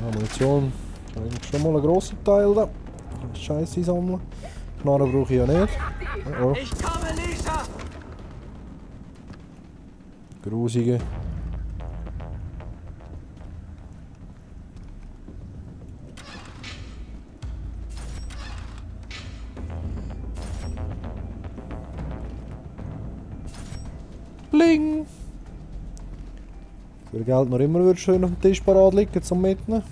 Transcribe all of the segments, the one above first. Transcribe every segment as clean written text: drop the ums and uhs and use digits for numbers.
Ja, Munition. Eigentlich schon mal ein grosser Teil da. Scheiße sammeln. Knarren brauche ich ja nicht. Oh. Ich komme, Lisa! Grusige. Bling! Für Geld noch immer wird schön auf dem Tisch parat liegen zum Mitnehmen.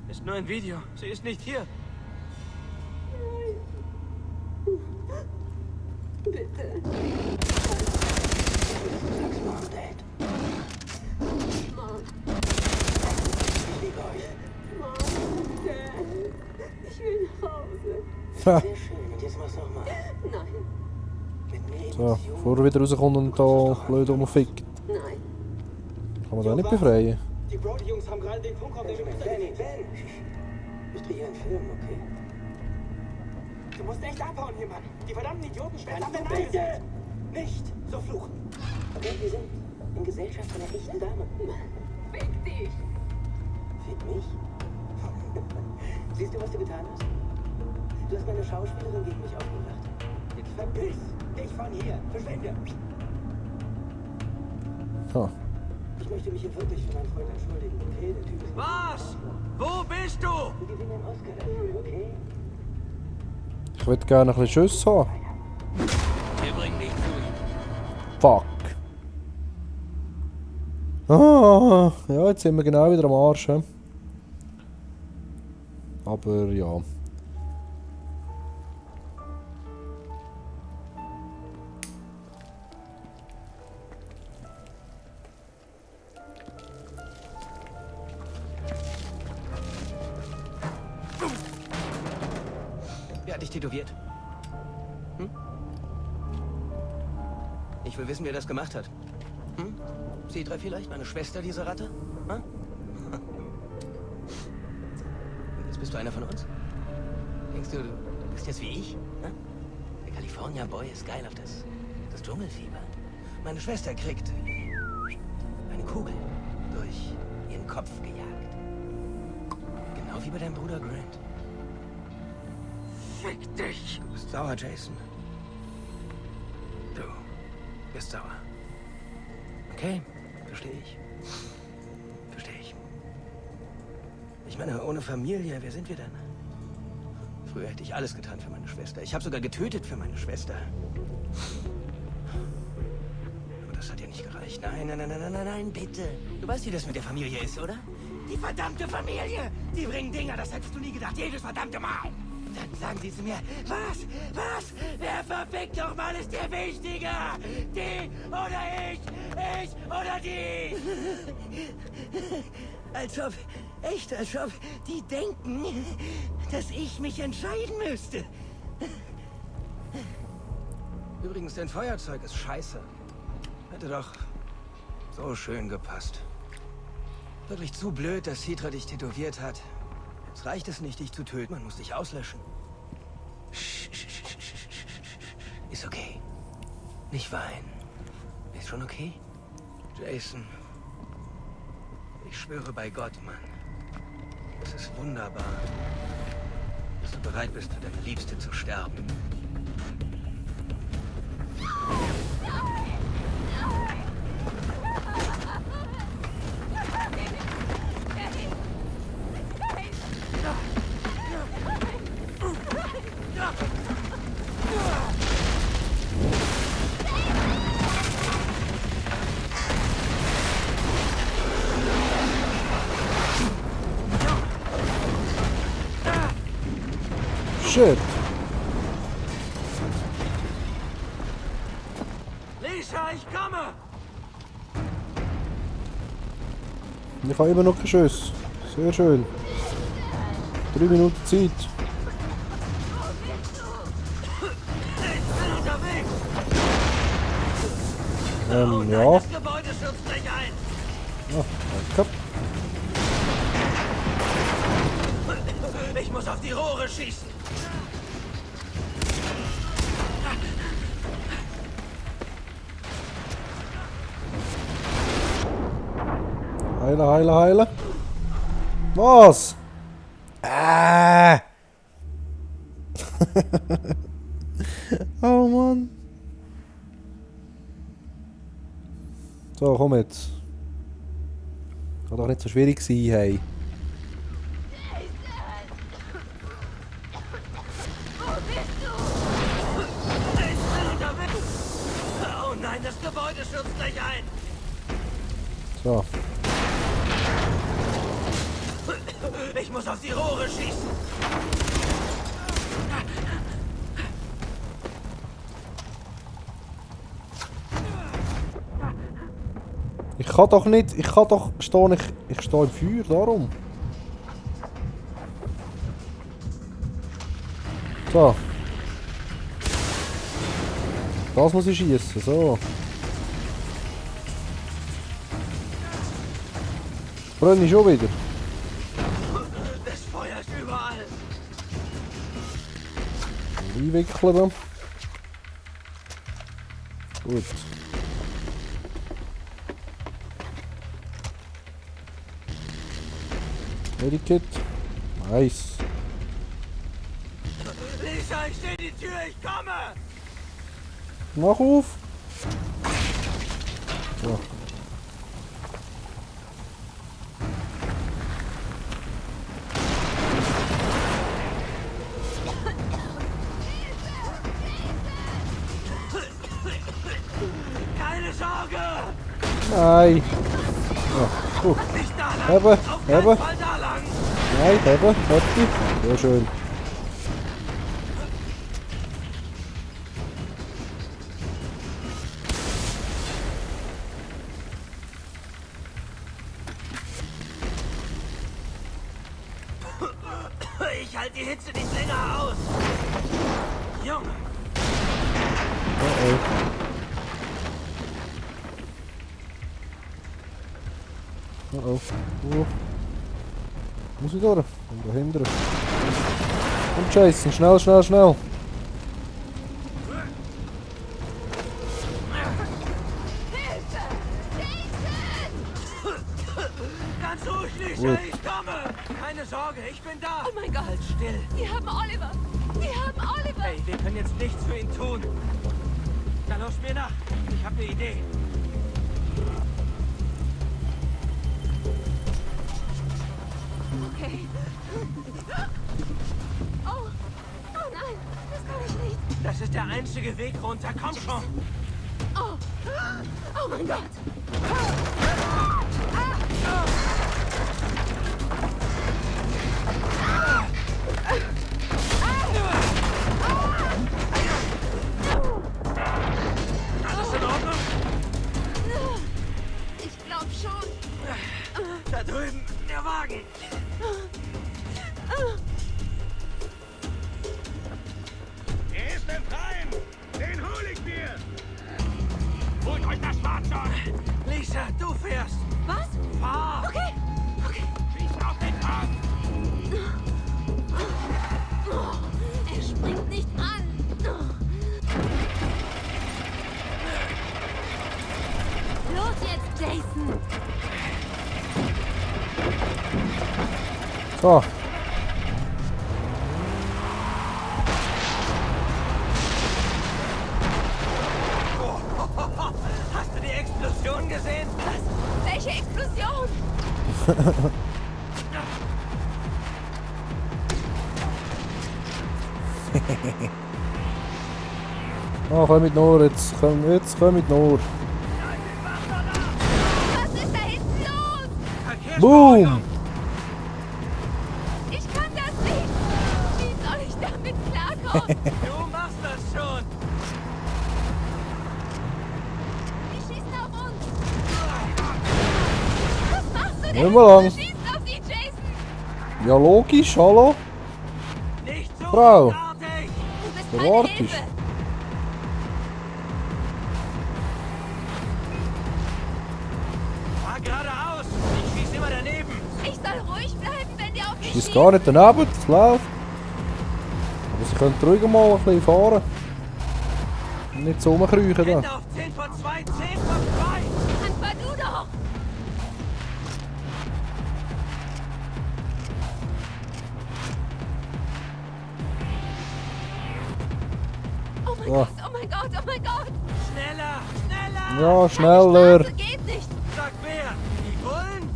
Ist nur ein Video. Sie ist nicht hier. Bitte. Mom, Dad. Mom. Ich liebe euch. Mom, Dad. Ich will nach Hause. Ha. Sehr schön. Und jetzt mach's nochmal. Nein, Mit mir So, bevor er wieder rauskommt und da blöd rumfickt. nein. Kann man den nicht befreien? Die Brody-Jungs haben gerade den Funk auf der Ben, Spitze. Ben. Ich drehe hier einen Film, okay? Du musst echt abhauen hier, Mann. Die verdammten Idioten stellen Kannst an du der Nase. bitte nicht so fluchen? Okay, wir sind in Gesellschaft einer echten Dame. Fick dich. Fick mich? Siehst du, was du getan hast? Du hast meine Schauspielerin gegen mich aufgebracht. Jetzt verpiss dich von hier. Verschwinde. Ha. Ich möchte mich hier wirklich für meinen Freund entschuldigen, okay? Der Typ ist... Was? Wo bist du? Wir gewinnen einen Oscar dafür, okay? Ich würde gerne ein bisschen Schuss haben. Wir bringen dich zu ihm. Fuck. Ah, ja, jetzt sind wir genau wieder am Arsch. He? Aber ja. Wer hat dich tätowiert? Hm? Ich will wissen, wer das gemacht hat. Hm? Citra vielleicht? Meine Schwester, diese Ratte? Hm? Jetzt bist du einer von uns? Denkst du, du bist jetzt wie ich? Hm? Der California Boy ist geil auf das Dschungelfieber. Meine Schwester kriegt eine Kugel durch ihren Kopf gejagt. Genau wie bei deinem Bruder Grant. Fick dich! Du bist sauer, Jason. Du bist sauer. Okay, verstehe ich. Verstehe ich. Ich meine, ohne Familie, wer sind wir denn? Früher hätte ich alles getan für meine Schwester. Ich habe sogar getötet für meine Schwester. Aber das hat ja nicht gereicht. Nein, nein, nein, nein, nein, nein, bitte. Du weißt, wie das mit der Familie ist, oder? Die verdammte Familie! Die bringen Dinger, das hättest du nie gedacht. Jedes verdammte Mal! Dann sagen sie zu mir, was? Wer verfickt doch mal ist dir wichtiger? Die oder ich oder die? Als ob die denken, dass ich mich entscheiden müsste. Übrigens, dein Feuerzeug ist scheiße. Hätte doch so schön gepasst. Wirklich zu blöd, dass Citra dich tätowiert hat. Jetzt reicht es nicht, dich zu töten. Man muss dich auslöschen. Ist okay. Nicht weinen. Ist schon okay? Jason. Ich schwöre bei Gott, Mann. Es ist wunderbar, dass du bereit bist, für deine Liebste zu sterben. Shit. Lisa, ich komme! Ich habe immer noch keinen Schuss. Sehr schön. 3 Minuten Zeit. Ja. Das Gebäude schützt dich ein! Ah, danke. Ich muss auf die Rohre schießen! Heilen, heilen, heilen. Was? Oh Mann. So, komm jetzt. Kann doch nicht so schwierig sein, hey. Oh nein, das Gebäude stürzt gleich ein. So. Ich muss auf die Rohre schießen. Ich kann doch nicht, ich stehe nicht, ich stehe im Feuer, darum. So. Das muss ich schießen, so. Brenne ich schon wieder. Das Feuer ist überall. Einwickeln dann. Gut. Medikit. Nice. Lisa, ich stehe die Tür, ich komme! Mach auf. So. Keine Sorge! Nein. Ja, gut. Nicht da lang! Hebe, Auf keinen hebe. Fall da lang! Nein, hebe, fertig. Sehr schön. Ich halte die Hitze nicht länger aus! Junge! Oh oh. Oh oh. Oh. Muss ich durch? Und dahinter. Und Jason, schnell, schnell, schnell. Ganz ruhig, Lisa, Gut. ich komme! Keine Sorge, ich bin da! Oh mein Gott. Halt still! Die haben Oliver. Die haben Oliver. Hey, wir können jetzt nichts für ihn tun. Dann los mir nach. Ich habe eine Idee. Okay. Oh. Oh nein. Das kann ich nicht. Das ist der einzige Weg runter. Komm schon. Oh. Oh mein Gott. Alles in Ordnung? Ich glaube schon. Da drüben, der Wagen. Er ist im Freien! Den hol ich mir! Holt euch das Fahrzeug! Lisa, du fährst. Was? Fahr. Okay. Okay. Schießt auf den Fahrrad! Oh, er springt nicht an. Los jetzt, Jason. So. Hast du die Explosion gesehen? Was? Welche Explosion? Oh, komm mit nur, jetzt komm mit nur. Was ist da hinten los? Verkehrsberuhigung. Boom! Ich kann das nicht. Wie soll ich damit klarkommen? Du machst das schon. Die schießen auf uns. Was machst du denn? Nicht mehr lang. Du schießt auf die, Jason. Ja, logisch, hallo? Nicht so Frau. artig. Du bist Du keine wartest. Hilfe. Fahr geradeaus. Ich schieß immer daneben. Ich soll ruhig bleiben, wenn der auf mich Ist schießt. gar nicht daneben, das läuft. Aber sie können ruhig mal ein bisschen fahren. Und nicht so rumkriechen da. Hände auf 10 von 2, 10 von 2. Dann fahr du doch. So. Oh mein Gott, oh mein Gott! Schneller, schneller! Ja, schneller. Straße geht nicht! Sag wer? Die Bullen?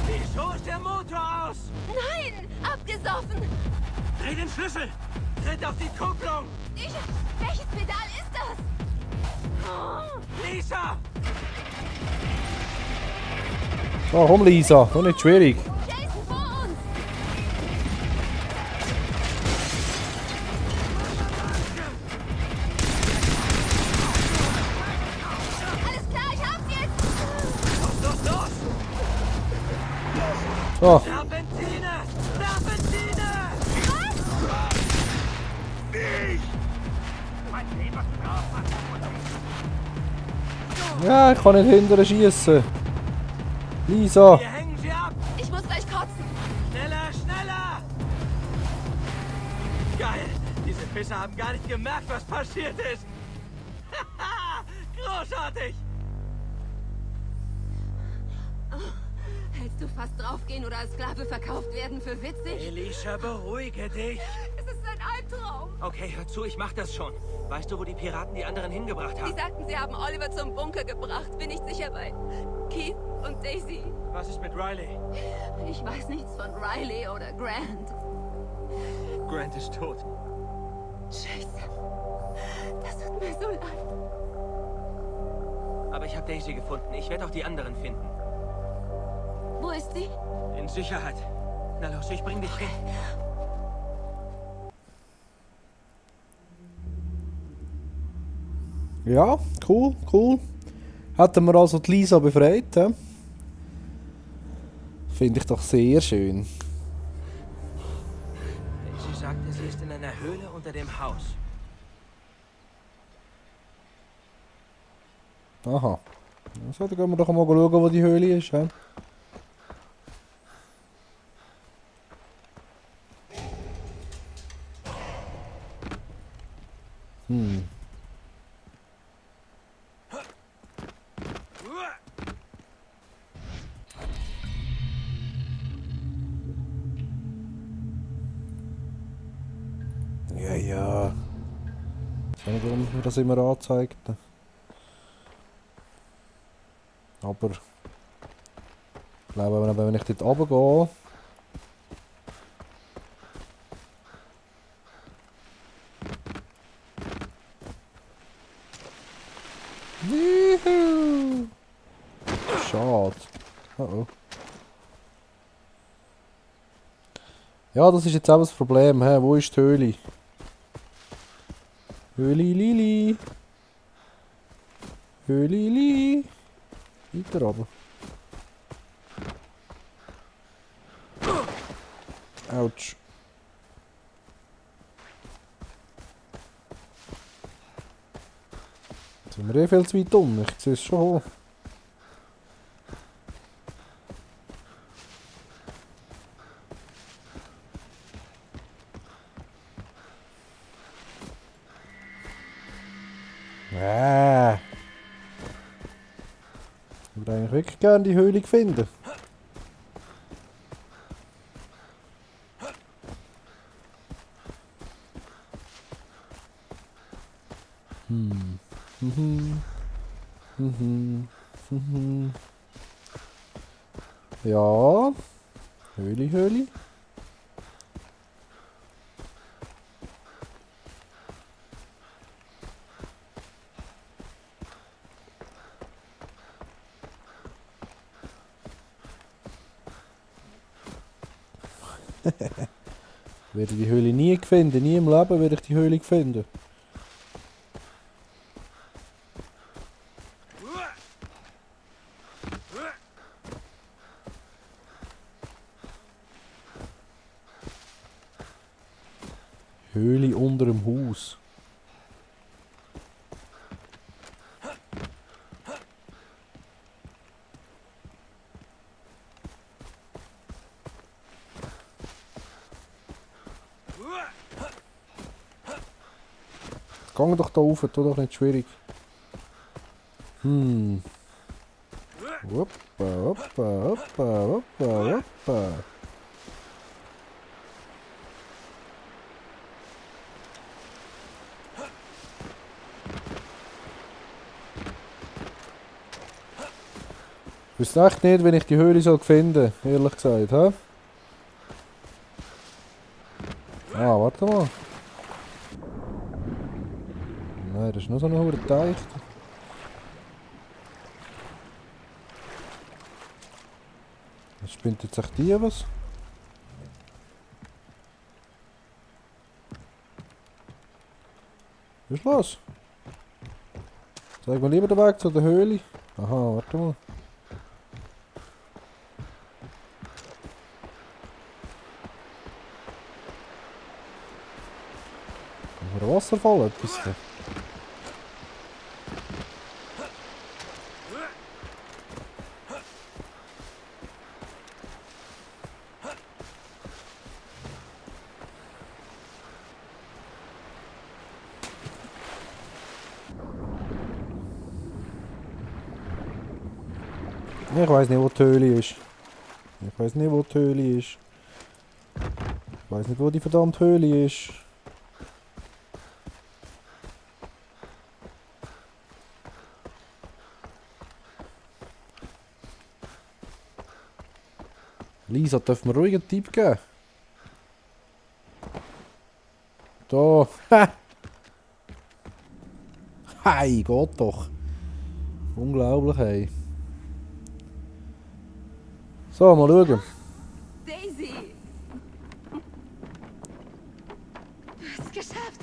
Wieso ist der Motor aus? Nein! Abgesoffen! Dreh den Schlüssel! Tritt auf die Kupplung! Welches Pedal ist das? Oh, Lisa! Oh, komm Lisa, noch nicht schwierig. Jason, vor uns! Alles klar, ich hab's jetzt! Los, los! So, Serpentine! Serpentine! ja, ich kann nicht hinterher schießen. Lisa. Wir hängen sie ab! Ich muss gleich kotzen! Schneller, schneller! Geil! Diese Pisser haben gar nicht gemerkt, was passiert ist! Großartig! Hältst du fast draufgehen oder als Sklave verkauft werden für witzig? Elisha, beruhige dich! Es ist ein Albtraum! Okay, hör zu, ich mach das schon. Weißt du, wo die Piraten die anderen hingebracht Sie haben? sagten, sie haben Oliver zum Bunker gebracht. Bin nicht sicher bei Keith und Daisy. Was ist mit Riley? Ich weiß nichts von Riley oder Grant. Grant ist tot. Jason, das tut mir so leid. Aber ich habe Daisy gefunden. Ich werde auch die anderen finden. Wo ist sie? In Sicherheit. Na los, ich bring dich hin. Ja, cool, cool. Hätten wir also die Lisa befreit, hä? Finde ich doch sehr schön. Sie sagte, sie ist in einer Höhle unter dem Haus. Aha. Also, dann gehen wir doch mal schauen, wo die Höhle ist, hä? Ja, ja. Ich weiß nicht, warum mir das immer anzeigt. Aber ich glaube, wenn ich dort runtergehe. Juhu! Schade. Oh oh. Ja, das ist jetzt auch das Problem. Hä? Wo ist die Höhle? Höhli Lili. Höhli Lili. Weiter runter. Autsch. Jetzt sind wir eh viel zu weit unten. Ich sehe es schon hoch. Ich würde eigentlich wirklich gerne die Höhle finden. Ja. Höhle, Höhle. Werde die Höhle nie finden, nie im Leben werde ich die Höhle finden. Höhle unter dem Haus. Gang doch da rauf, tu doch nicht schwierig. Hoppa, hoppa, hoppa, hoppa, hoppa. Ich wüsste echt nicht, wenn ich die Höhle soll finden, ehrlich gesagt, hä? Ah, warte mal. Nein, das ist nur so ein hoher Teich. Was spinnt jetzt echt die was? Was ist los? Zeig mir lieber den Weg zu der Höhle. Aha, warte mal. Kommt mir ein Wasserfall etwas da? Ich weiß nicht, wo die Höhle ist. Ich weiß nicht, wo die Höhle ist. Ich weiß nicht, wo die verdammte Höhle ist. Lisa, darf mir ruhig einen Tipp geben? Da. Ha! Hey, geht doch. Unglaublich, hey. So, mal schauen. Daisy! Du hast es geschafft!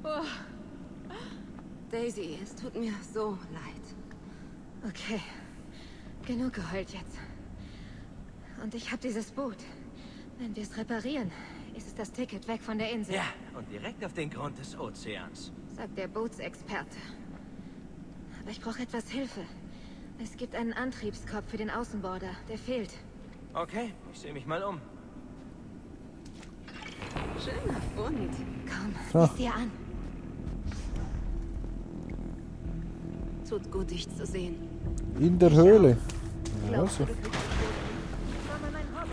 Oh. Daisy, es tut mir so leid. Okay, genug geheult jetzt. Und ich habe dieses Boot. Wenn wir es reparieren, ist es das Ticket weg von der Insel. Ja, und direkt auf den Grund des Ozeans. Sagt der Bootsexperte. Aber ich brauche etwas Hilfe. Es gibt einen Antriebskopf für den Außenborder. Der fehlt. Okay, ich sehe mich mal um. Schöner Fund. Komm, So. sieh's dir an. Tut gut, dich zu sehen. In der Höhle. Glaubst du, Also. du kriegst das Boot hin? Ich war mal mein Hobby.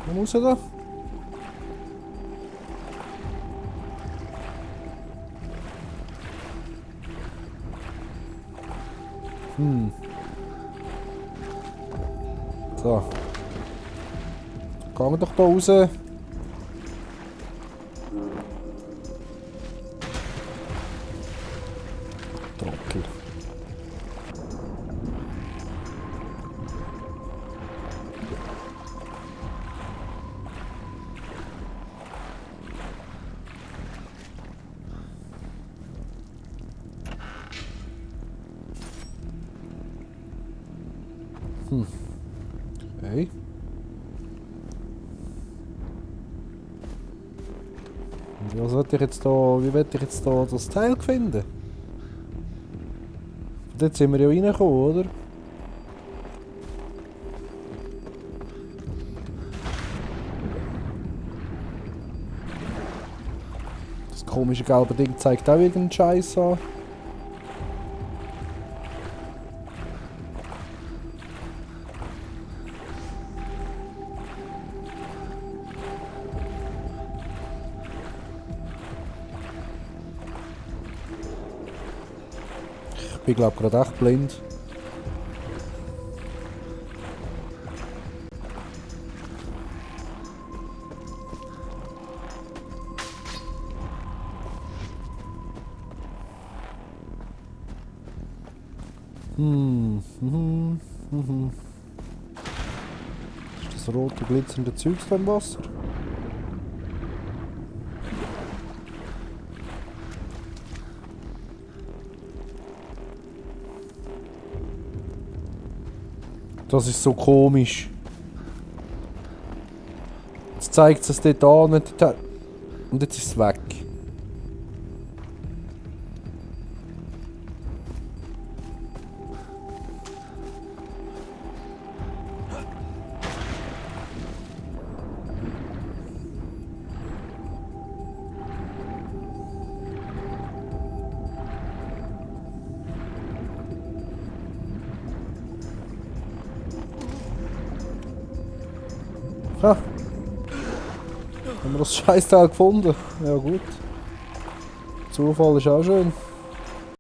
Wo muss er da? So. Gehen wir doch da raus. Trottel. Okay. Und was sollte ich jetzt da, wie will ich jetzt da das Teil finden? Von dort sind wir ja reingekommen, oder? Das komische gelbe Ding zeigt auch irgendeinen Scheiß an. Ich bin glaube gerade echt blind. Ist das rote glitzernde Zeugs da im Wasser? Das ist so komisch. Jetzt zeigt es dort an und jetzt ist es weg. Ha! Haben wir das Scheißteil gefunden? Ja gut. Zufall ist auch schön.